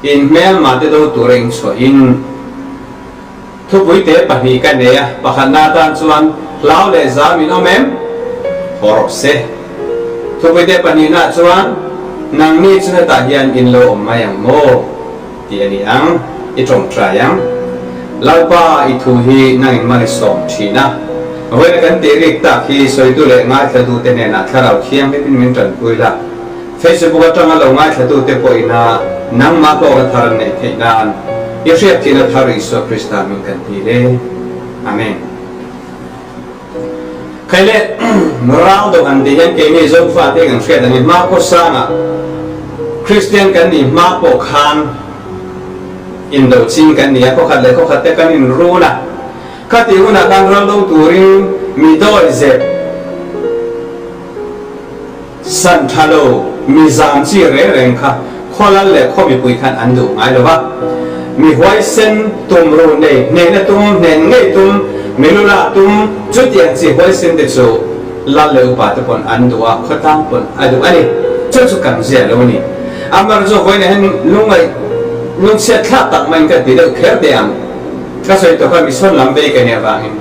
In hmelma te do tura in chhuah in thupui te pahnih ka nei a, pakhatna atan chuan hlau leh zam in awm em? Haw rawh se. Thupui te pahnihna chuan nangni chu hetah hian in lo awm mai ang maw? Tih a ni ang, i tawngtai ang. Lalpa, i thu hi nangin mal i sawm thin a. Vawiin kan tih rik tak hi sawitu leh ngaithlatute hnenah Thlarau Thianghlimin min tanpui la. Facebook atanga lo ngaithlatute pawhina nangmah hlawkna thar an neih theih nan i hriatthihna thar Isua Krista min kan ti le. Amen. Khaile rau dawh han tih hian keini Zofate kan hriat ang i hma khawsangah Kristian kan nih hma pawh khan indo ching kan ni a, khawkhat leh khawkhat te kan inrun a. Khatih hunah khan ral do turin mi dawihzep San tha lo, mi zam chi reng reng kha khualal leh khaw mipui khan an duh ngai lo va. Mi huaisen tum ru nei, hnehna tum, hnen ngei tum, mi lu lah tum, chutiang chi huaisen te chu lal leh upa te pawn an duh a, khawtlang pawn a duh a ni. Chu chu kan zia lo a ni. Amar chu vawiinah hian lungngaih, lungchhiat thlak tak maiin ka ti deuh kher teh ang. Ka sawi tawh kha mission lam vei ka nih avangin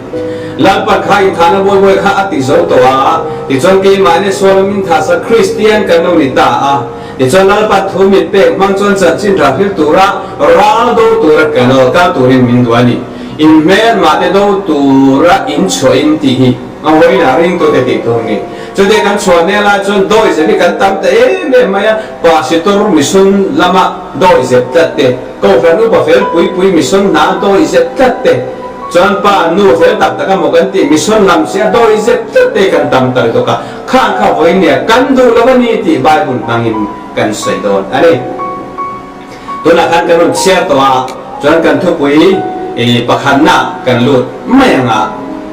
Lalpa kha inthahna buai buai kha a ti zo tawh a, tichuan keimahni sual min thahsak Kristian kan lo ni ta a, tichuan Lalpa thu mit pek hmang chuan chanchin tha hril tura ral do tura kan aw kal turin min duh a ni. In hmelmah te do tura in chhuah in tih hi a vawiinah ringtute tih tur a ni. Chute kan chhuah hnel ah chuan dawihzep hi kan tam ta em em mai a, Pastor mission lama dawihzep tlat te, Kohhran upa fel pui pui mission hna dawihzep tlat te, chuan pa nu fel tak tak emaw kan tih mission lam si a dawihzep tlat te kan tam tal tuk a, khang kha vawinia kan duh lo a ni tih Bible hmangin kan sawi dawn a ni. Tunah khan kan rawn chhiar tawh a, chuan kan thupui pakhatna kan lut mai ang a,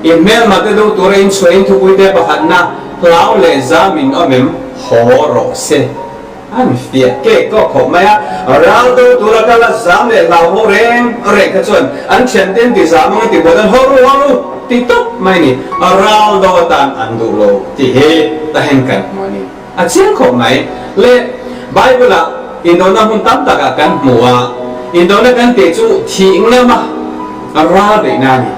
i hmelma te do tura inchhuahin thupui te pakhatna hlau leh zam in awm em haw rawh se. An fiah kek tawh khawp mai a, ral do tura kal a zam leh hlau ho reng reng kha chuan an thiante an ti zam ang a ti buat an haw ru haw ru ti tawp mai a ni. Ral do atan an duh lo tih hi tahen kan hmu a ni. A chiang khawp mai. Le Bible ah indona hmun tam takah kan hmu a, indona kan tih chu thih ngam a ral beihna a ni.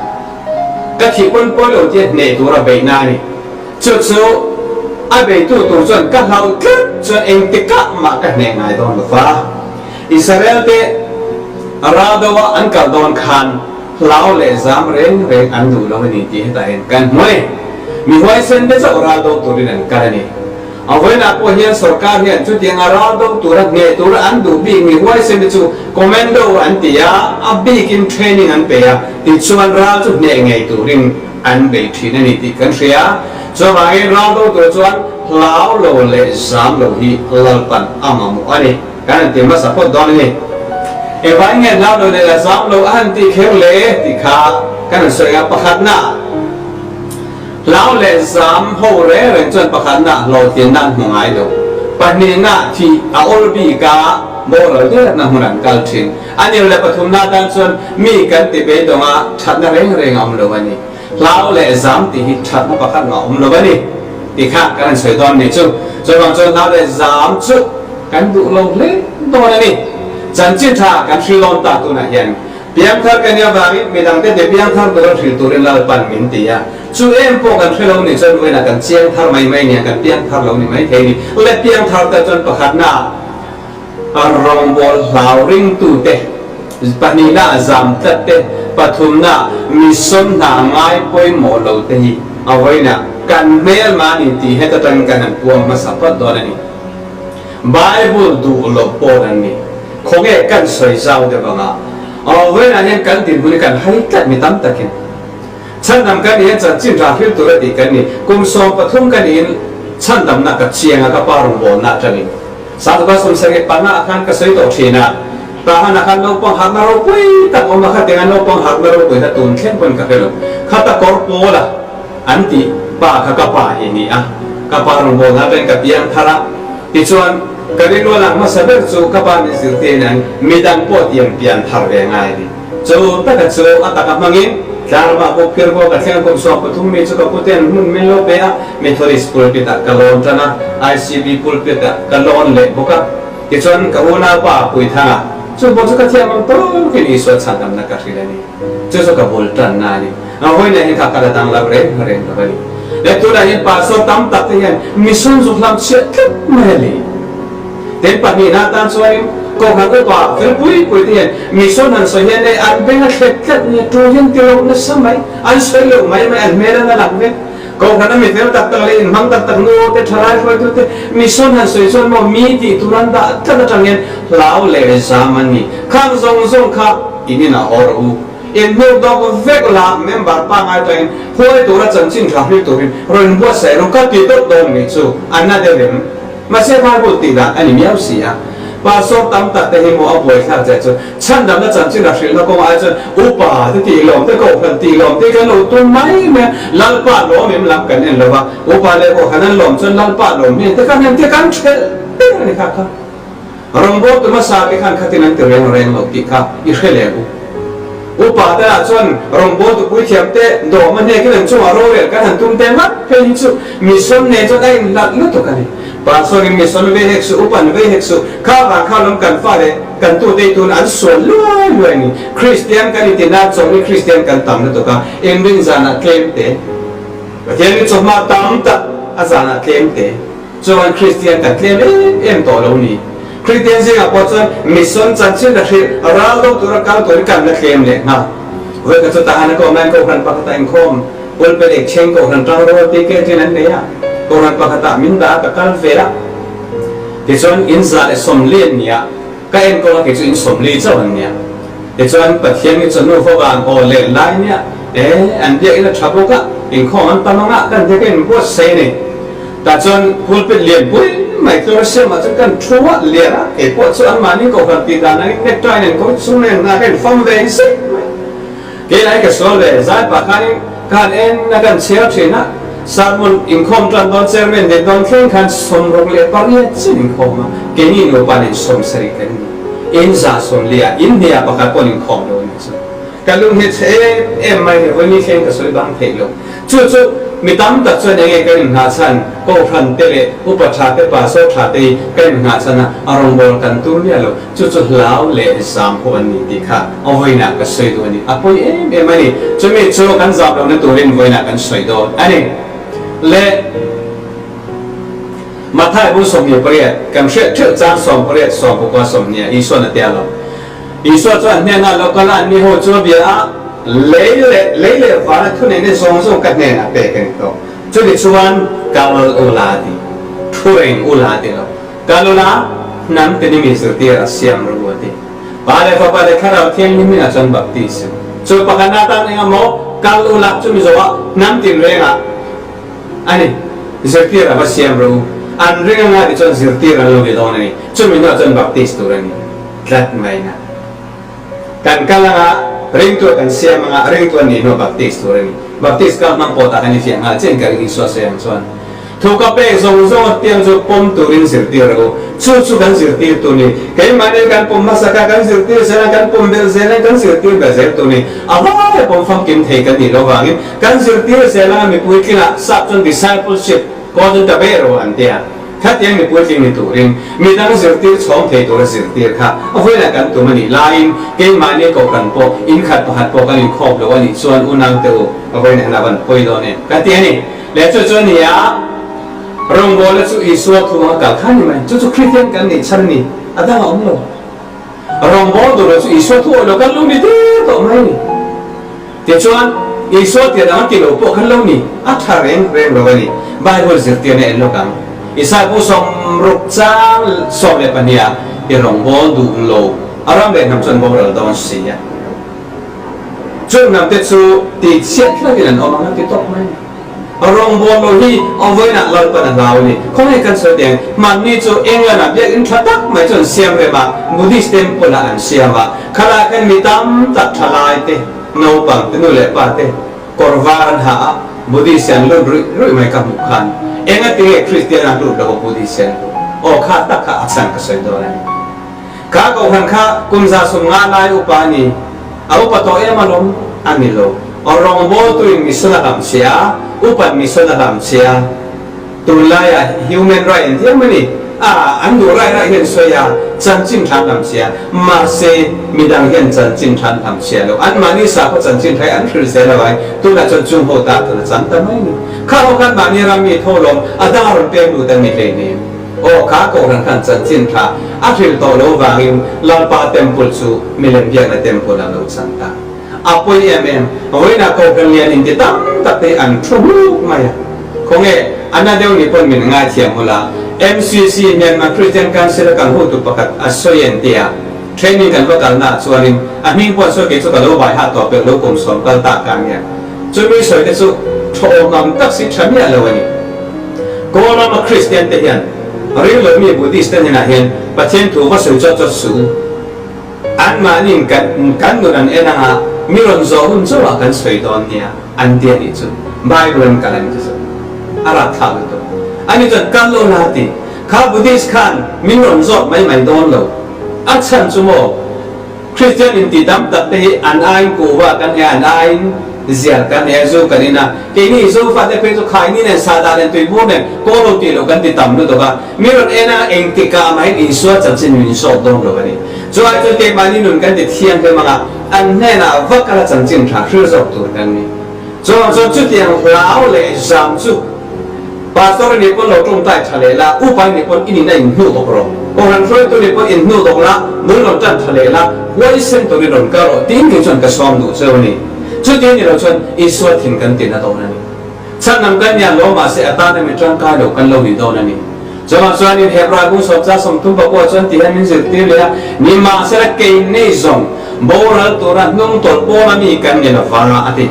Ka thih pawn pawi lo tia hneh tura beihna a ni. Chu chu a beitu tur chuan ka hlauh tlat chuan engtikah mah ka hneh ngai dawn lo va. Israel te raldoa an kal dawn khan hlau leh zam reng reng an duh lo a ni tih hetah hian kan hmu a ni. Mi huaisen te chauh raldo turin an kal a ni. A vawiinah pawh hian sorkar hian chutianga raldo tura hneh tura an duh bik mi huaisen te chu commando an ti a, a bikin training an pe a, tichuan ral chu hneh ngei turin An bei thin a ni tih kan hria. Chuvangin ral do tur chuan hlau lo leh zam lo hi Lalpan a mamawh a ni. Kan han ti hmasa phawt dawn a ni. Engvangin nge hlau lo leh la zam lo a han tih kher le tih kha kan han sawi ang a. Pakhatna, hlau leh zam ho reng reng chuan pakhatna hlawhtlinna an hmu ngai lo. Pahnihna, thih a awl bik a, boral derna hmun an kal thin. A nir leh pathumna atan chuan mi kan ti beidawng a, thatna reng reng a awm lo a ni. Hlau leh zam tih hi thatna pakhat mah a awm lo a ni tih kha kan han sawi dawn ni chu. Chuvang chuan hlau leh zam chu kan duh lo hle dawn a ni. Chanchin tha kan hril dawn ta tunah hian piangthar ka nia vangin midangte ti piangthar tura hril turin Lalpan min ti a. Chu em pawh kan hre lo nih chuan vawiinah kan chiang thar mai mai nia, kan piangthar lo ni mai thei ni. Le piangthar te chuan pakhatna Rawngbawl hlau ringtute, pahnihna zam tlat te, pathumna mi sawmhna ngai pawimawh lo te hi a vawiinah kan hmelma ni tih heta tangin kan han puang hmasa phawt dawn a ni. Bible duh loh pawn an ni. Khawnge kan sawi zau deuh anga a vawiinah hian kan dinhmun hi kan hai tlat mi tam takin. Chhandam kan niin chanchin tha hril tur a tih kan ni. Kum 13 ka niin chhandamna ka chiang a, ka pa rawngbawlna atangin. Sangtuka sawmsarih panga ah khan ka sawi tawh thin a, tahan ah khan naupang harhna ropui tak awm a, khatinga naupang harhna ropui kha tun thleng pawn ka hre lo. Khata kawr pawl a an tih pa kha ka pa hi ni a, ka pa rawngbawlna atangin ka piang thar a, tichuan ka rilru a lang hmasa ber chu ka pa min zirtir in midang pawh tiang pian thar ve ngai a ni. Chu taka chu a taka hmangin tlarama pawh phir bawk a thleng kum 13 mi chu ka puten hmun min lo pe a, Methodist pulpit ah ka lawn tan a, ICB pulpit ah ka lawn leh bawk a. Tichuan ka unaupa Puithanga. Chu pawh chu ka thiam ang tawkin Isua chhandamna ka hrilh a ni. Chu chu ka bul tanna a ni. A vawiinah hian kha ka la danglam reng reng lo a ni. Leh tunah hian pastor tam tak te hian mission zu hlam chhiah tlat mai a ni. Tin pahnihna atan chuanin Kohhran upa fel pui pui te hian mission han sawi hian ei an beng a thlep tlat nia tul hian ti loh nasa mai, an sawi loh mai mai an hmel an a lang vek. Kohhran a mi fel tak tak leh inhmang tak tak nu te thalai hruaitu te mission han sawi chuan maw mi tih tur an dah tlat atang hian hlau leh zam an ni. Khang zawng zawng kha in inah haw rawh u. In hnuk dawk vek la member pangngai tangin huai tura chanchin tha hlui turin rawn buatsaih ru ka ti dawt dawn nih chu a na deuh em? Mahse Bible tih dan a ni miau si a. Pastor tam tak te hi maw a buaithlak che chu chhandamna chanchin a hrilhna kawngah ai chuan upa te tih lawm te kohhran tih lawm te kan lo tum mai mai a, Lalpa lawm em lam kan en lo va, upa leh kohhran an lawm chuan Lalpa lawm hi te khan engtia kan ṭhelh ber a ni kha kha. Rawngbawltu hmasa te khan khatin an ti reng reng lo tih kha i hre leh u. Upa te lah chuan rawngbawltu puithiam te dawm a hnekin an chungah rorel kan han tum te ngat phei hi chu mission nen chuan a inhlat lutuk a ni. Pastor in mission vei hek suh, upan vei hek suh, kha vang kha lawm kan fa leh kan tute hi tun an sual luai luai a ni. Kristian kan inti nan chawlh hi Kristian kan tam lutuk a, inrin zanah tlem te, Pathian hi chawhma tam tak a zanah tlem te. Chuan Kristian kan tlem em em tawh lo ni. Kristian zingah pawh chuan mission chanchin a hrilh ral do tura kal turin kan la tlem leh nghal. Vawikhat chu Tahana Kohhran Kohhran pakhatah inkhawm pulpit exchange Kohhran tangrual tih ke ṭin an nei a, Kohhran pakhatah min dah a ka kal ve a. Tichuan in 140 an ni a, ka enkawl a kei chu in 40 chauh an nia. Tichuan Pathian hi chu nufa vang aw leh lai nia, e an biakinn a ṭha bawk a, inkhawm an tam ang a, kan biak a inbuatsaih a ni. Tah chuan pulpit lian pui mai tlawr siamah chuan kan thu a lian a, kei pawh chu anmahni kohhran tih dan angin necktie nen kawr chung nen hna ka infam ve in sek mai. Kei lai ka sual ve zai pah khanin ka han en a kan chhiar thin a, sermon inkhawm tan dawn chairman nen dawn thleng khan 68 chin inkhawm a, keini nupa nen 70 kan ni. In 140 in hniah pakhat pawh inkhawm lo a nih chu. Ka lung hi chhe em em mai ni, vawiin thleng ka sawi bang theih lo. Chu chu mi tam tak chuan enge kan inngah chhan, Kohhran te leh upa tha te, pastor tha te hi kan inngah chhan a, a rawngbâwl kan tur miah lo. Chu chu hlau leh zam ho an ni tih kha a vawiinah ka sawi duh a ni. A pawi em em a ni. Chumi chu kan zam lohna turin vawiinah kan sawi dawn a ni. Le Matthai bung 28, kan hriat theuh chang 8, 19, 20 Isuan a tia lo. Isua chuan hnenah lo kal a, anni ho chu a bia a, Lei leh lei leh vana thuneihna zawng zawng ka hnenah pek a ni tawh. Chumi chuan kal u la ti, thu reng u la ti lo. Kal u la, hnam te ni mi zirtir a siam ru a ti. Pa leh Fapa leh Thlarau Thianghlim hminah chuan baptism. Chu pakhatna atan eng emaw kal u la, chumi zawhah hnam tinrengah a ni, zirtir a va siam ru. An ring anga ti chuan zirtir an lo ni dawn a ni. Chumi hnuah chuan baptis tur a ni. Tlat mai na. Kan kal anga ringtu kan siam anga ringtu an nih hnu baptist tur a ni. Baptist kal hmang pawh tah kan infiah nghal chian ka ring Isua sawi ang chuan. Thu ka pek zawng zawng a tiang chu pawm turin zirtir rawh u. Chu chu kan zirtir tur ni. Keimahni kan pawm hmasa kha kan zirtir zel a, kan pawm belh zel a, kan zirtir belh zel tur ni. A vai pawm famkim thei kan nih loh vangin kan zirtir zel anga mipui tlingah sap chuan discipleship pawh chuan ta ber rawh an tia. Khatiang mi puitling ni turin midang zirtir chhawng thei tura zirtir kha a vawilah kan tum a nih laiin keimahni kohhran pawh in khat pakhat pawh kan inkhawp lo a nih chuan unang te u a vawiin hian a van pawi dawn em ka ti a ni. Leh chu chu a ni a, rawngbawlna chu Isua thu anga kal kha a ni mai. Chu chu Kristian kan nih chhan a ni, a dang a awm lo. Rawngbâwl tur chu Isua thu awih lo kan lo ni der tawh mai a ni. Tichuan, Isua tia dang a ti lo pawh khan lo ni, a tha reng reng lo a ni. Bible zirtirna en lawk ang. Isai bu 60 chang 12 ah i rawngbâwl duh lo, a ram leh hnam chu an boral dawn si a. Chung hnam te chu tihchhiat hlakin an awm ang a ti tawp mai a ni. Rawngbâwl lo hi a vawiinah Lalpan a hlau a ni. Khawnge kan sawi teng, hmanni chu England-ah biakinn tha tak mai chu an siam rem a, Buddhist temple-ah an siam a. Khalai khan mi tam tak thalai te, naupang te, nu leh pa te kawr var an ha a, Buddhist an lut ruih ruih mai ka hmuh khan. Engati nge Kristian an lut lo a Buddhist an lut? Aw kha tak kha a chhan ka sawi dawn a ni. Kha kohhran kha kum 150 lai upa a ni. A upa tawh em alawm? A ni lo. Rawngbawltuin mission a hlam che a, upat mission a hlam che a. Tunlaiah human right an ti em a ni. A, an duh rai rai hian sawi a, chanchin tha an hlamchhia. Mahse, midang hian chanchin tha an hlamchhia lo. Anmahni sakhaw chanchin tha hi an hrilh zel avangin tunah chuan chung ho ta chuan a chang ta mai a ni. Kha ho khan mahni ram mi tho lawm a dang a rawn peng lut an ni hleinem. Aw, kha Kohhran khan chanchin tha a hrilh tawh lo vangin Lalpa Temple chu milem biakna Temple a lo chang ta. A pawi em em, vawiinah Kohhran lian inti tam tak te hi an thu hluk mai a. Khawnge, a na deuh ni pawn min ngaithiam hul a, MCC, Myanmar Christian Council a kal hotu pakhat a sawi en tia training kan va kalna ah chuanin a hming pawh sawi kei chu ka lo vai ha tawh pek lo kum sawm kal tak ka nia. Chumi sawi te chu thawhawm ang tak si tha miah lo a ni. Kawlrama Kristian te hian ringlo mi Buddhist te hnenah hian Pathian thu va sawi chawt chawt suh u. Anmahniin kan kan nun an en anga mi rawn zawh hun chauhah kan sawi dawn nia an ti a nih chu. Bible an kal an ti chu a rapthlak lutuk. Ani chuan kal lo la a ti. Kha Buddhist khan min rawn zawt mai mai dawn lo. A chhan chu maw Kristian inti tam tak te hi an aiin kuhva kan he an aiin zial kan he zu kan in a. Keini Zofate phei chu khaini nen sahdah nen tuibur nen kawl lo tih loh kan ti tam lutuk a. Mi rawn en a, engtikah mahin Isua chanchin min zawt dawn lo a ni. Chu ai chuan keimahni nun kan ti thianghlim ang a, an hnenah va kal a chanchin tha hril zawk tur kan ni. Chuang chuan chutiang hlau leh zam chu Pastor i nih pawn lo tawngtai tha leh la, upa i nih pawn i nihna in hnuh dawk rawh, Kohhran hruaitu nih pawn in hnuh dawk la, bul rawn tan tha leh la, huaisen turin rawn kal rawh tiin kei chuan ka sawm duh cheu a ni. Chuti ni lo chuan Isua thin kan tina dawn a ni. Chhanam kan nia lo mahse a tan emaw tangkai lo kan lo ni dawn a ni. Chuvang chuanin Hebrai bung sawmcha 30 pakua chuan ti hian min zirtir leh a, Nimahsela kei nei zawng boral tura hnung tawlh pawn a mi kan ni lova a ti.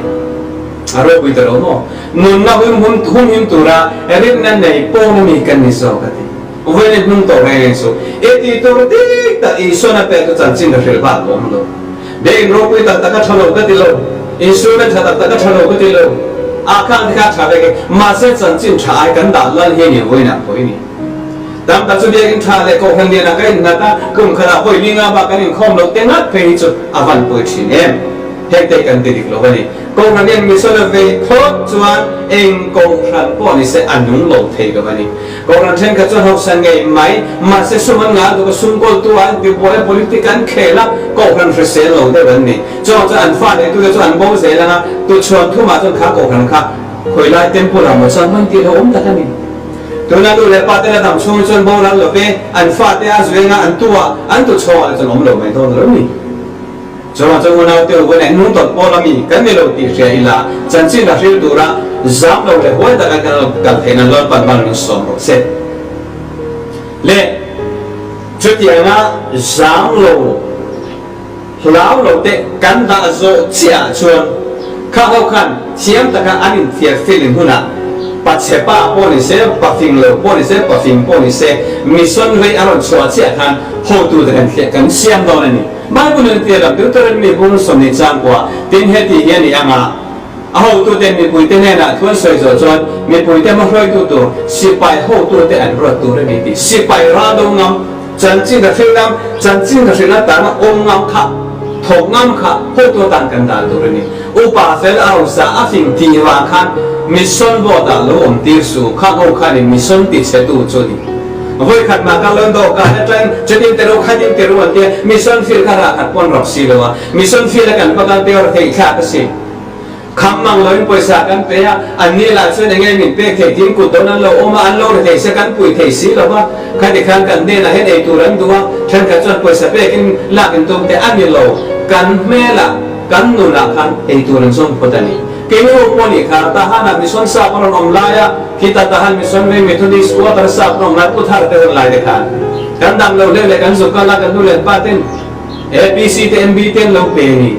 A ropui ta lo maw? Nunna hum humhim tura rinna nei pawn a mi kan ni zawk a ti. Vawiin hnung tawh reng reng chu i ti tur dik tak Isuan a pek chu chanchin ka hrilh bak a awm lo. Biakinn ropui tak tak a tha lo ka ti lo, instrument tha tak tak a tha lo ka ti lo, a khang te kha a tha vek e, mahse chanchin tha ai kan dah lal hi a ni vawiinah pawh i ni. Tam tak chu biakinn tha leh kohhran lianah ka innghat a, kum khatah vawi li nga bak kan inkhawm loh te ngat phei hi chu a van pawi thin em. Hengte kan ti dik lo a ni. Kohhran hian misual a vei phawt chuan eng kohhran pawh ni se a nung lo thei lo a ni. Kohhran thenkhat chuan hausa ngei mai, mahse sum an ngah duk a, sum kawltu ah an tibuai a, politic an khel a, kohhran hrisel lo deuh an ni. Chuvang chuan an fa leh tute chu an bo zel ang a, tuchhuan thumah chuan kha kohhran kha khawilai temple ah maw chuan hman tih lo awm tak a ni. Tuna nu leh pa te la dam chhungin chuan boral lo ve, an fate a zueng a, an tu ah, an tu chhawngah te chuan awm lo mai dawn lo ni. Chuvang chuan unau te u nen nung tawlh pawl ami kan ni lo tih hria ila, chanchin a hril tura zam lo leh huai taka kan lo kal theih nan Lalpan mal min sawm rawh se. Le chutianga zam lo hlau lo te kan dah zawh chiah ah chuan kha ho khan thiam taka an inthiar feeling hunah pachhe pa pawh ni se, pafing lo pawh ni se, pafing pawh ni se, mission vei a rawn chhuah chiah khan hotute kan thliah kan siam dawn a ni. Bible in tia lam Deuteronomy bung 20 chang kuah tin heti hi a ni ang a, a hotuten mipuite hnenah thu an sawi zawh chuan mipuite hmahruaitu tur sipai hotute an ruat tur a ni tih sipai ral do ngam, chanchin ka hrilh ngam, chanchin ka hrilh atana awm ngam kha, thawk ngam kha hotu atan kan dah tur a ni. Upa fel a hausa a fing tih vang khan mission board ah lo awm tir suh, khang ho khanin mission tichhetu chu a ni. Vawi khat mah ka lawn dawh kan atang chutin te ru khatin te ru an tia mission field kha rah khat pawn rawk si lo a, mission field a kan pakan te awr theih thlak a si. Kham mang loin pawisa kan pe a, an ni lah chuan enge min pek thei tiin kut dawn an lo awm a, an lo ri thei se kan pui thei si lo va, khati khan kan hnenah hian ei tur an duh a, thenkhat chuan pawisa pekin lak in tum te a ni lo, kan hmelah kan nunah khan ei tur an zawng phawt a ni. Keini ho pawh nih kha Tahana mission sap a rawn awm lai a, khita Tahan mission veng Methodist quarter sap rawn awm lai Pu Thar te rawn lai te khan kan dam lo hleuh leh kan zuk kal a, kan nu leh pa ten APC te MB te an lo pe a ni.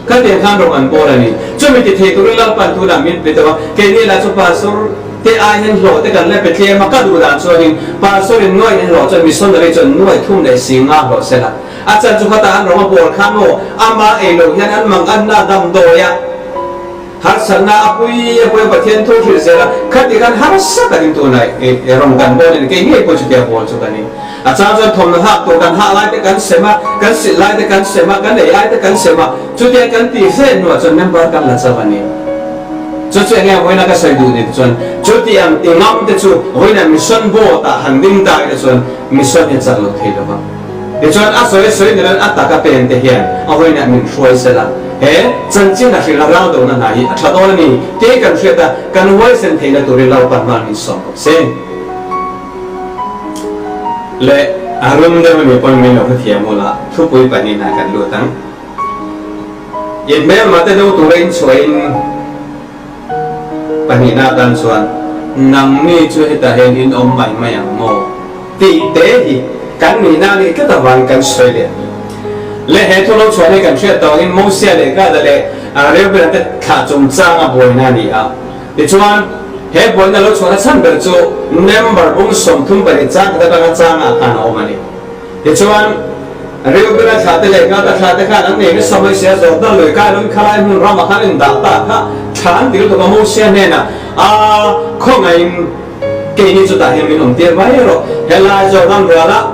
Khatiang khan rawng an bawl a ni. Chumi ti thei turin Lalpan tunah min pe deuh a, keini lah chu Pastor te ai hian hlawh te kan la pe tlem a, ka duh dan chuanin Pastor in nuai in hlawh chuan missionary chuan nuai thum leh si nga hlawh se la. A chan chu khata an rawng a bawl khan maw ama ei lo hian an mang an na damdawi a, harsatna a pui a pui a Pathian thu hrilh zel a, khati khan harsa takin tunah i rawng kan bawl a ni, kei ngei pawh chutia bawl chu ka ni. A chang chuan thawmhnaw hak tur kan hah lai te kan sem a, kan silh lai te kan sem a, kan ei lai te kan sem a, chutia kan tih ve hnuah chuan member kan la chauh a ni. Chu chu enge vawiina ka sawi duh ni te chuan chuti ang ti ngam te chu vawiina mission board ah han ding ta ila chuan mission hi a chak lo thei lo va. Tichuan a sawi sawi ni loin a taka pen te hian a vawiinah min hruai sela he chanchin a hrilh a ral dona hna hi a tha dawn a ni tih kan hriat a, kan huaisen theihna turin Lalpa hman min sawm bawk se. Leh a rum deuh a nih pawn min lo hrethiam ula thupui pahnihnah kan lut ang. In hmelma te do tura in chhuahin pahnihna atan chuan nangni chu hetah hian in awm mai mai ang maw? tih te hi kan nihna nih tlat avangin kan sawi leh. Leh he thu lo chhuah hi kan hriat tawh angin Mosia leh Gada leh Reubena te thlah chungchanga buaina a ni a. Tichuan, he buaina lo chhuahna chhan ber chu member bung 32 chang khat atanga changah khan a awm a ni. Tichuan, Reubena thlahte leh Gada thlahte khan an nei nasa mai sia, Jordan lui kai lovin khalai hmun ramah khan in dah ta kha tha an ti lutuk a, Mosia hnenah, A, khawngaihin keini chutah hian min awm tir mai rawh, helai Jordan rualah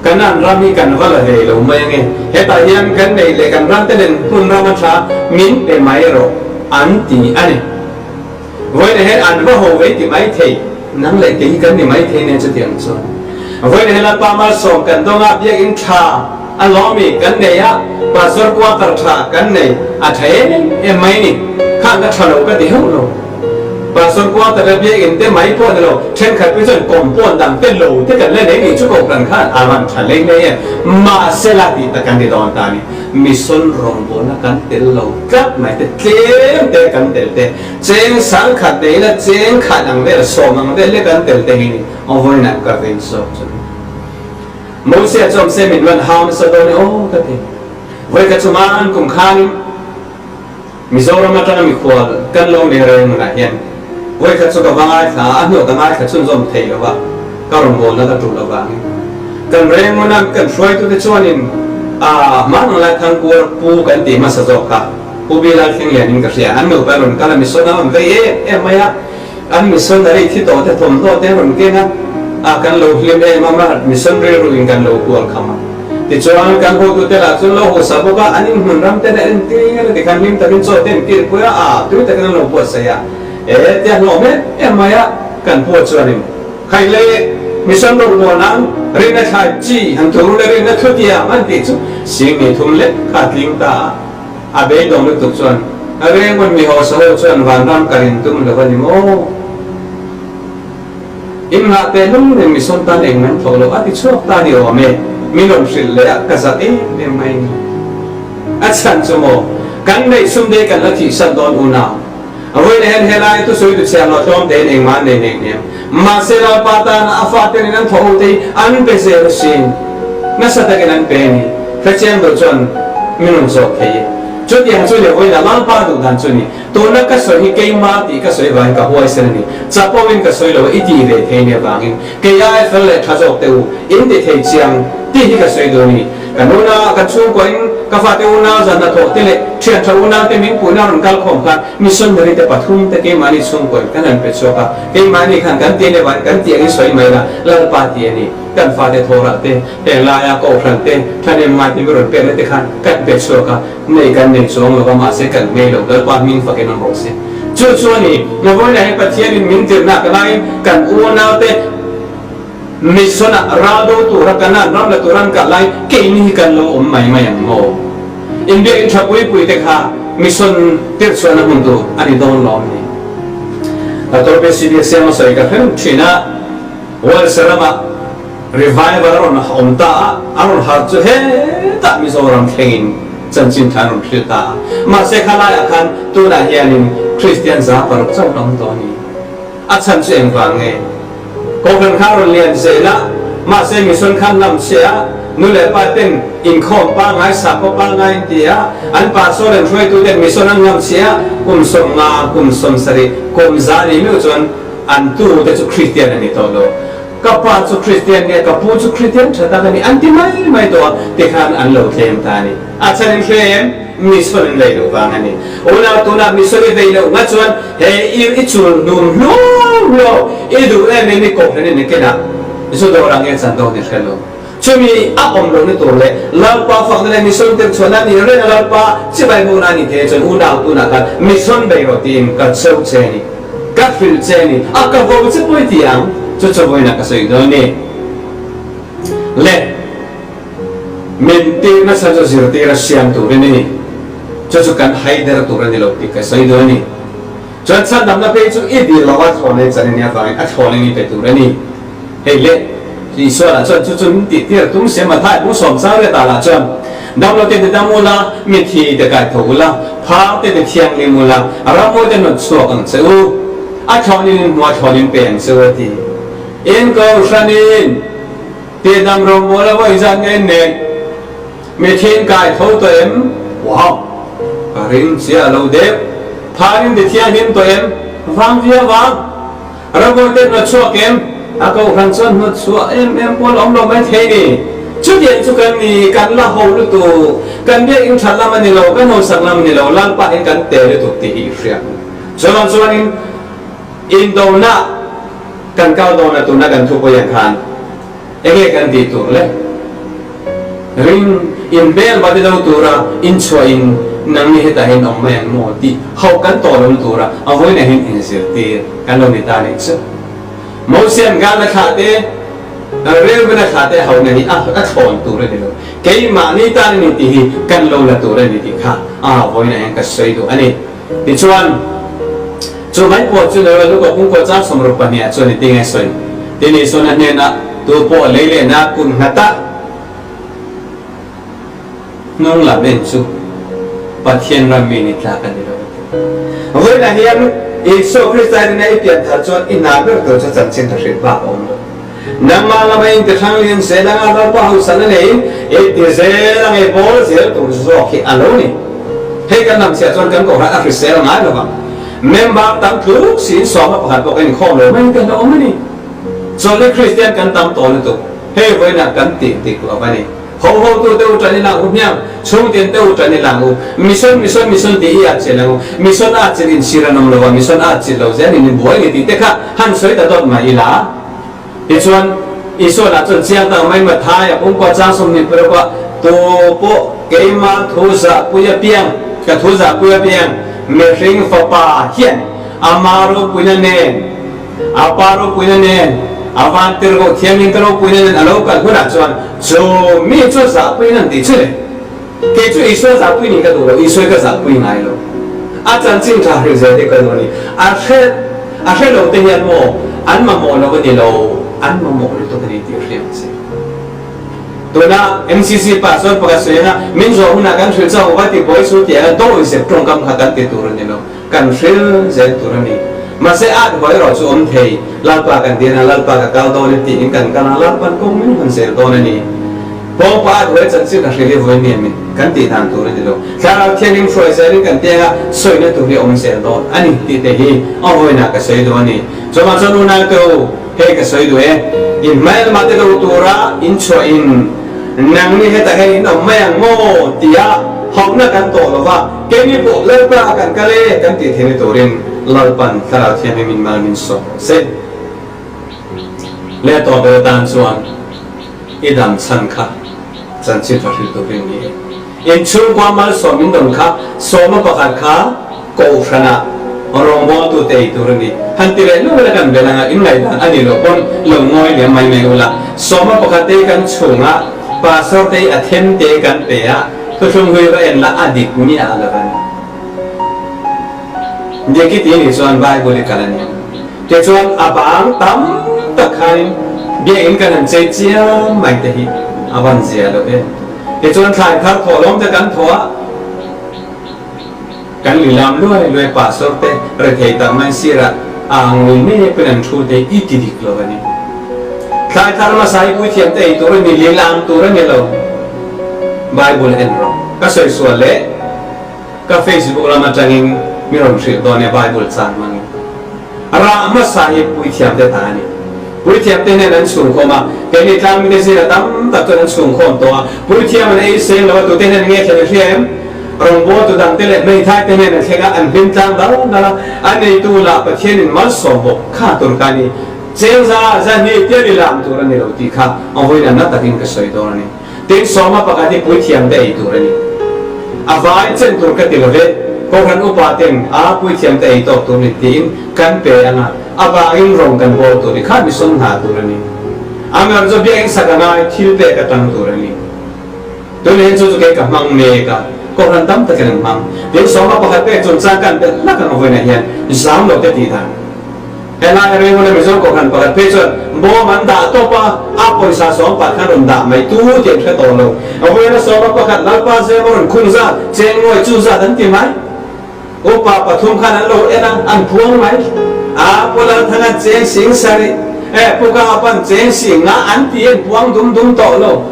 Kanan ram hi kan va la ve lo mai ange, hetah hian kan neih leh kan ram te nen hmun ram a tha min pe mai rawh an ti a ni. Vawiin hian an va ho vei ti mai thei, nang leh kei hi kan ni mai thei nen chutiang chuan. Vawiin hian Lalpa malsawm kan dawng a, biakinn tha a lawmi kan nei a, pastor quarter tha kan nei a tha em em mai ni. Khang ka tha lo ka ti heuh lo. Pastor quarter leh biakinn te mai pawh ni lo, thenkhat phei chuan compound dang te lo te kan la nei ni chu kohhran khan a rawn tha lei lei em. Mahsela tih tak kan ti dawn ta a ni. Mission rawngbawlna kan tel lo tlat mai te, tlem te kan tel te, cheng sangkhat nei ila cheng khat ang vel, sawm ang vel lek kan tel te hi ni, vawiinah ka vei zawk chu ni. Mosia chuan se min rawn hau nasa dawn e aw ka ti. Vawi ka chuman kum khanin Mizoram atanga mikhual kan lo nei reng hunah hian vawi khat chu ka va ngaithla a, a hnuah ka ngaithla chhunzawm thei lo va, ka rawngbawlna ka tul avangin. Kan reng huna kan hruaitute chuanin a hmanung lai Thangkuar pu kan tih hmasa zawk kha Pu Bilal Thleng Lianin ka hria. An nupa rawn kal a, missionary an vei em em mai a, an missionary thi tawh te thawmhnaw te an rawn ken a, a kan lo hlim em a, mission rilruin kan lo kual kham a. Tichuan kan hotute lah chuan lo hausa bawk a, an inhmun ram te an entir a tikhan hlim takin chaw te an kilpui a, a tui takin an lo buatsaih a, e tia hlawm em em mai a kan pawh chuanin. Khai le mission rawngbawl nan rinna thlai chi han tur leh rinna thu tiang an tih chu sing ni thum lek kha a tling ta a, a beidawng lutuk chuan Rengmun mi hausa ho chuan vanram kal in tum lo a ni maw? In nghah teh lung nen mission tan eng an thawh loh a ti chhuak ta ni awm e, min rawn hrilh leh a ka zat em em mai ni. A chhan chu maw kan neih sum dei kan la thihsan dawn unau. A vawiin hian helai thusawi tu chhiar loh tlawm tein engmah an nei nek hniam. Mahse Lalpa tana a fate nen an thawh ho te hi an pe zel asin. Nasa takin an pe a ni. Hrechiang deuh chuan min rawn zawk thei e. Chutiang chu ni vawiinah Lalpa duh dan chu ni. Tuna ka sawi hi keimah tih ka sawi vangin ka huaisen a ni. Chapo in ka sawi lo a, i tih ve thei nia vangin kei ai fel leh tha zawk teh u, in ti thei chiang tih hi ka sawi duh a ni. Kan unau, kan chhungkaw in ka fate unau zan hnathawh te leh thian tha unau te min puihna rawn kal khawm khan missionary te pathum te keimahni chhungkaw in kan han pe chhuak a, keimahni khan kan ti leh kan tih angin sawi mai la, Lalpa ti a ni, kan fate thawhrah te, heng laia kohhran te, thahnem ngai te mi rawn pekna te khan kan pe chhuak a, nei kan nei chuang lo va mahse kan ngei lo, Lalpa hming fakin awm rawh se. Chu chu a ni, Ngawina hi Pathianin min tirhna ka laiin kan unau te, Mission-ah ral do tura Kanan ram la tura an kah lai keini hi kan lo awm mai mai ang maw? Inbiak in tha pui pui te kha mission tirhchhuahna hmun tur a ni dawn lawm ni? Doctor Besi Biaksiama sawi ka hrem thin a, Wales ramah revival a rawn awm ta a, a rawn harh chu hetah Mizoram thlengin chanchin tha an rawn hrilh ta a. Mahse khalaiah khan tunah hianin Kristian 6% chauh an awm tawh a ni. A chhan chu engvang nge? Kohhran kha rawn lian zel a, mahse mission khan lam chhe a, nu leh pa ten inkhawm pangngai, sakhaw pangngai an ti a, an pastor leh an hruaitu ten mission an lam chhe a, kum 50, kum 70, kum 100 ni meuh chuan an tu te chu Kristian a ni tawh lo. Ka pa chu Kristian nia, ka pu chu Kristian tha tak a ni an ti mai mai tawh a, tikhan an lo tlem ta a ni. A chhan in hre em? Mission in vei loh vang a ni. Unau tunah mission i vei loh nga chuan he ir i chul hnum hluau hluau i duh em em i kohhran in i ken a, zu dawr ang nge chan dawn i hre lo. Chumi a awm lohna tur leh Lalpa fakna leh mission tirchhuahna a nih reng a Lalpa chibai bukna a nih theih chuan unau tunah khan mission bei rawh tiin ka cheu che a ni, ka hrilh che a ni, a ka vo che pawi ti ang chu chu vawiinah ka sawi dawn a ni. Le min tir nasa chu zirtir a siam turin a ni, chu chu kan haider tur a ni lo tih ka sawi dawn a ni. Chuan chhandamna phei chu i dil lova thlawn ei chan a nih avangin a thlawn in i pe tur a ni. Hei le, Isua lah chuan chu chu min tih tir tum sia Mathai bung sawm chang riat ah lah chuan, Damlo te ti dam ula, mithi te kai tho ula, phar te ti thianghlim ula, rammawi te hnawt chhuak ang che u. A thlawn in in hmu a thlawn in pe ang che u a ti. In kohhranin ti dam rawngbawl a vawi zat nge nek? Mithin kai tho tawh em? Wow! Ka ring chiah lo deuh. Pharin ti thianghlim tawh em? Vang viau vang. Ramvawi te hnawt chhuak em? A kohhran chuan hnawt chhuah em em pawl awm lo mai thei ni. Chutiang chu kan ni, kan la ho lutuk. Kan biakinn that lam a ni lo, kan hausak lam a ni lo, Lalpa in kan te lutuk tih hi i hria. Chuvang chuanin indona kan kal dawn a tuna kan thupawi ang khan Enge kan tih tur le? Ring in bel va ti do tura in chhuah in nangni hetah hian awm mai ang maw tih hauh kan tawh lo tura a vawiinah hian inzirtir kan lo ni ta nih chu. Mosian Gana thlah te, Reuben-a thlah te hauhna hi a thlawn tur a ni lo. Keimahni tan a ni tih hi kan lo la tur a ni tih kha a vawiinah hian ka sawi duh a ni. Tichuan, chu mai pawh chu Noel Luka pungkaw chang 62 ah chuan i tinge sawi? Tin Isuan a hnenah, Tu pawh lei lehna kut nghata hnung lam en chu Pathian ram mi ni tlak a ni lo a ti. Vawiinah hian Isua Krista rinna i pian thar chuan i hna ber tur chu chanchin tha hrilh bak a awm lo. Nangmah lama in ti hrang lian zel anga Lalpa hausana neiin i ti zel ang i bawl zel tur zawk hi a lo ni. Hei kan lam chhiah chuan kan kohhran a hrisel ngai lo vang. Member tam tluk siin sawma pakhat pawh kan inkhawm lo mai kan la awm a ni. Chawlhni Kristian kan tam tawh lutuk. Hei vawiinah kan tih dik lo a ni. Ho ho tu te u tan i lang u hmiang, chhungtin te u tan i lang u. Mission mission mission tih i at chilh ang u. Mission at chilh inchhir an awm lo a, mission at chilh lo zel in in buai ni tih te kha han sawi ta dawt mai ila. Tichuan, Isua lah chuan chiang tak mai Mathai a pumkua chang 26 ah, Tu pawh keimah thu zahpui apiang, ka thu zahpui apiang, mihring fapa hian ama ropuina nen, A pa ropuina nen, a vantirhkoh thiangin ka ropuina nen a lo kal hunah chuan chu mi chu zahpuiin an tih chu le. Kei chu Isua zahpui nih ka duh lo, Isua hi ka zahpui ngai lo. A chanchin tha hrilh zel hi ka duh a ni. A hre a hre lo te hian maw an mamawh lo a ni lo, an mamawh lutuk a ni tih hriat ang che. Tuna MCC pa chuan pakhat sawi anga min zawh hunah kan hrilh chauh va ti buai chu tih anga dawizep tawngkam kha kan ti tur a ni lo. Kan hril zel tur a ni. Mahse at hawi erawh chu awm thei, Lalpa kan dir a, Lalpa ka kal dawn e tiin kan kal a, Lalpa'n kawng min hawn zel dawn a ni. Pawngpa at hawi chanchin a hril hi vawi mian min kan tih dan tur a ni lo. Thlarau Thianghlim hruai zelin kan teng a, sawina tur hi a awm zel dawn a ni tih te hi a vawiinah ka sawi duh a ni. Chuvang chuan unaute u, hei ka sawi duh e, in hmelma te do tura in chhuah in nangni hetah hian in awm mai ang maw tia hauhna kan tawh lo va, Keini pawh Lalpa a kan kal e kan tih theihna turin Lalpan Thlarau Thianghlim in mal min sawm rawh se. Leh tawh ber atan chuan i dam chhan kha chanchin tha hrilh turin ni e. In chhungkua malsawm in dawn kha sawma pakhat kha Kohhranah rawngbawltute ei tur a ni. Han ti leh luh ila kan bel anga in ngaihdan a nih loh pawn lo ngawi liam mai mai ula. Sawma pakhat te kan chhungah Pastor te hi a them te kan pe a, Thuthlung hlui va en la a dik miah a lo a ni. Dik i ti nih chuan Bible i kal a ni ang. Tichuan a bang tam tak khanin biakinn kan han chei chiam mai te hi a van zia lo em. Tichuan thlai thar thawh lawm te kan thawh a, kan lilam luai luai pastor te rethei tak mai sirah a ang lui mek in an thu te i ti dik lo a ni. Thlai thar hmasa hi puithiam te ei tur a ni, lilam tur a ni lo. Bible en rawh. Ka sawi sual leh ka Facebook lam atangin mi rawn hrilh dawn e Bible chang hmangin. Rah hmasa hi puithiam te ta a ni. Puithiam te hnen an chhungkhawm a, keini tlangmite zinga tam tak chuan an chhungkhawm tawh a. Puithiam an ei seng lo a, tute hnen nge thleng i hria em? Rawngbawltu dangte leh hmeithai te hnen an thleng a, an hlim tlang dal dal a, a neitu lah Pathianin malsawm bawk kha tur ka ni. Chengza zahnih tia lilam tur a ni lo tih kha a vawiin na takin ka sawi dawn a ni. Tin, sawma pakhat hi puithiam te ei tur a ni. A vai chen tur ka ti lo ve, Kohhran upa ten a puithiam te ei tawk tur ni tiin kan pe ang a, a vangin rawng kan bawl tur ni kha mi sawn hna tur a ni. A ngar chu biakinn sak a ngai, thil pek atang tur a ni. Tunah hian chu chu kei ka hmang mek a, Kohhran tam takin an hmang. Tin, sawma pakhat pek chungchang kan belh hlak ang a vawiinah hian zam lo te tih dan. Helai Renguna Mizo Kohhran pakhat phei chuan bawm an dah tawp a, a pawisa sawm pat khan rawn dah mai tu tih an hre tawh lo. A vawiina sawma pakhat Lalpa zem a rawn khung zat, cheng ngawi chu zat an ti mai. Upa pathum khan an lo en a, an phuang mai. A Pu Lalthanga cheng sing sarih, e Pu Kangapa cheng sing nga an ti an puang dum dum tawh lo.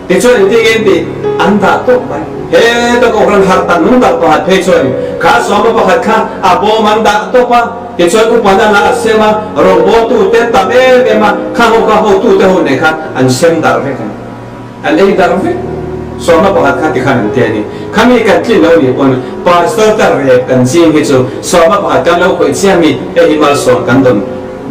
Tichuan engtin nge an tih? An dah tawp mai. Heta Kohhran harh tak nung tak pakhat phei chuan kha sawma pakhat kha a bawm an dah tawp a, tichuan upa na la a sem a, rawngbawltu te tam em em a, kha ho kha hotu te ho nen khan an sem darh vek a ni. An ei darh vek. Sawma pakhat kha tikhan an ti a ni. Khami kan tlin lo nih pawn Pastor te rep kan ching hi chu sawma pakhat kan lo khawih chiah mi hei hi malsawm kan dawn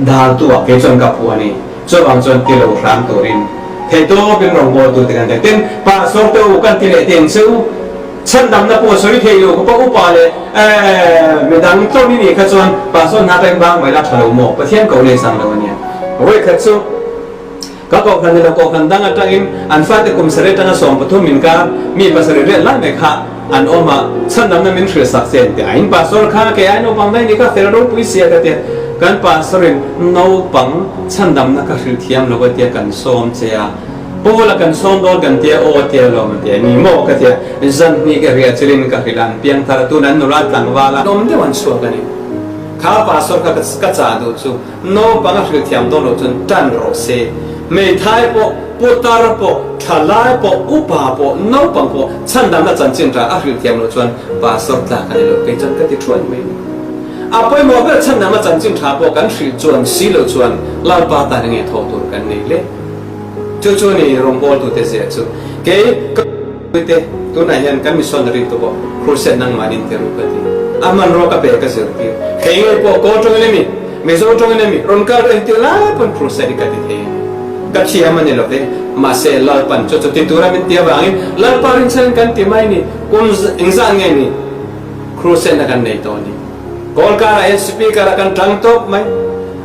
daltu ah kei chuan ka phu a ni. Chuvang chuan ti lo hram turin theihtawpin rawngbawltu te kan ti. Tin, pastor te u kan ti leh teng chu chhandamna pawh sawi thei lo khawpa upa leh midang tlawm i nih kha chuan pastor hna peng bang mai la tha lo maw? Pathian ko nei sang lo a nia. Vawikhat chu ka kohhran ni lo kohhran dang atangin an fate kum sarih atanga 13 inkar mi pasarih riat lai mai kha an awm a, chhandamna min hrilh sak che an ti a, in pastor kha kei ai naupang daih ni kha fel ropui sia ka tia, kan pastor in naupang chhandamna ka hrilh thiam lo a tia kan sawm che a, Paula kan sawm dawn kan tia aw tia lawm a tia ni maw ka tia, zan hnih ka riah chilin ka hrilh a, an piang thar a tun an nula tlangval a awm deuh an chhuak a ni, kha pastor kha ka chah duh chu. Naupang a hrilh thiam dawn loh chuan tan rawh se. Hmeithai pawh, putar pawh, thalai pawh, upa pawh, naupang pawh chhandamna chanchin tha a hrilh thiam loh chuan pastor tlak a ni lo kei chuan ka ti thuai mai ni. A pawimawh ber chhandamna chanchin tha pawh kan hrilh chuan si loh chuan Lalpa tan enge thawh tur kan nei le? Chu chu ni rawngbawltute zia chu. Kei ka. Puite, tunah hian kan missionary te pawh crusade nangmah in ti ru ka ti. A hmanrua ka pe ka zirtir. Hei ngei pawh Kawl tawngin emi, Mizo tawngin emi rawn kal reng tir lai pawn crusade hi ka ti thei a ni. Ka thiam a ni lo ve. Mahse Lalpan chu chuti tura min ti avangin Lalpa rinchhan kan ti mai ni. Kum engzah nge ni crusade na kan nei tawh ni. Kawl karah hian speaker ah kan tang tawp mai.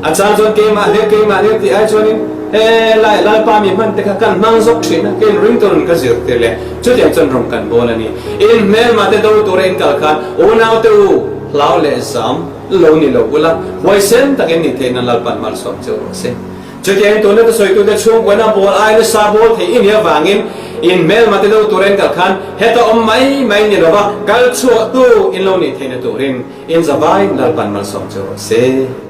A chang chuan keimah hlir keimah hlir tih ai chuanin he lai Lalpa mi hman te kha kan hmang zawk thin a, keiin ring turin ka zir tir leh chutiang chuan rawng kan bawl a ni. In hmelma te do tura in kal khan unau te u hlau leh zam lo ni lo ula, huaisen takin ni theihna Lalpan malsawm cheu rawh se. Chutiangin tuna ka sawitute chhungkuaina bawl ai nasa bawl theih i nih avangin in hmelma te do tura in kal khan heta awm mai mai ni lova kal chhuahtu in lo nih theihna turin in zavai Lalpan malsawm cheu rawh se.